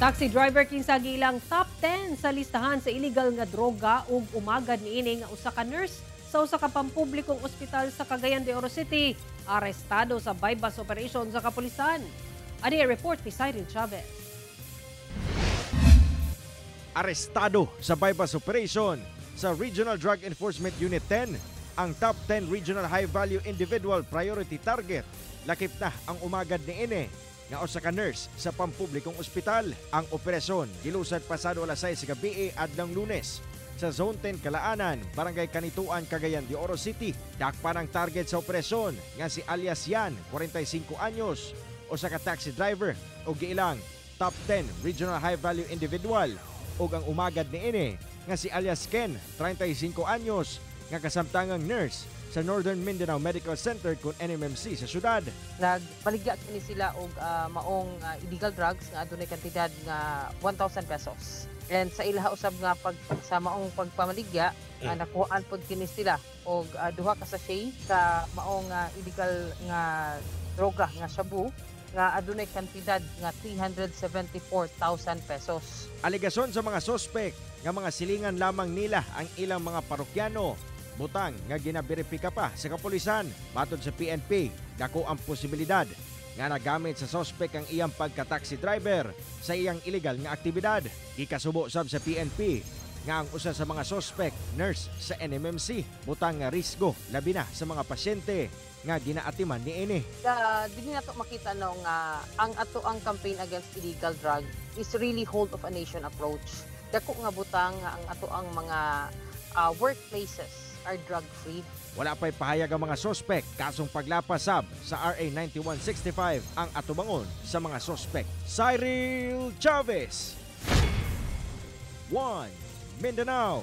Taxi driver kinsa giilang top 10 sa listahan sa illegal nga droga ug umagad niini nga usa ka nurse sa usa ka pampublikong ospital sa Cagayan de Oro City, arestado sa buy-bust operation sa kapulisan. Ani report ni Cyril Chavez. Arestado sa buy-bust operation sa Regional Drug Enforcement Unit 10 ang top 10 regional high value individual priority target. Lakip na ang umagad niini nga usa ka nurse sa pampublikong ospital. Ang operasyon gilusad pasado alas 6 sa gabi adlong Lunes sa Zone 10 Kalaanan, Barangay Canitoan, Cagayan de Oro City. Dakpan ang target sa operasyon nga si alias Yan, 45 anyos, usa ka taxi driver o giilang top 10 regional high value individual, ug ang umagad niini nga si alias Ken, 35 anyos, nga kasamtangang nurse sa Northern Mindanao Medical Center kon NMMC sa syudad. Nagpaligya kini sila og maong illegal drugs nga adunay kantidad nga 1,000 pesos. And sa ilaha usab nga pag sa maong pagpamaligya, nakuhaan pod kini sila og duha ka sachet sa maong illegal nga droga nga shabu nga adunay kantidad nga 374,000 pesos. Alegasyon sa mga sospek nga mga silingan lamang nila ang ilang mga parokyano, butang nga ginaberipika pa sa kapulisan. Matod sa PNP, dako ang posibilidad nga nagamit sa sospek ang iyang pagka-taxi driver sa iyang illegal nga aktibidad. Gikasubo sab sa PNP nga ang usa sa mga sospek, nurse sa NMMC, butang nga risgo labi na sa mga pasyente nga ginaatiman niini. Dili nato makita, no, nga ang ato ang campaign against illegal drug is really whole of a nation approach. Dako nga butang nga ang ato ang mga workplaces are drug free. Wala pa'y pahayag ang mga sospek. Kasong paglapas sab sa RA 9165 ang atubangon sa mga sospek. Cyril Chavez, 1 Mindanao.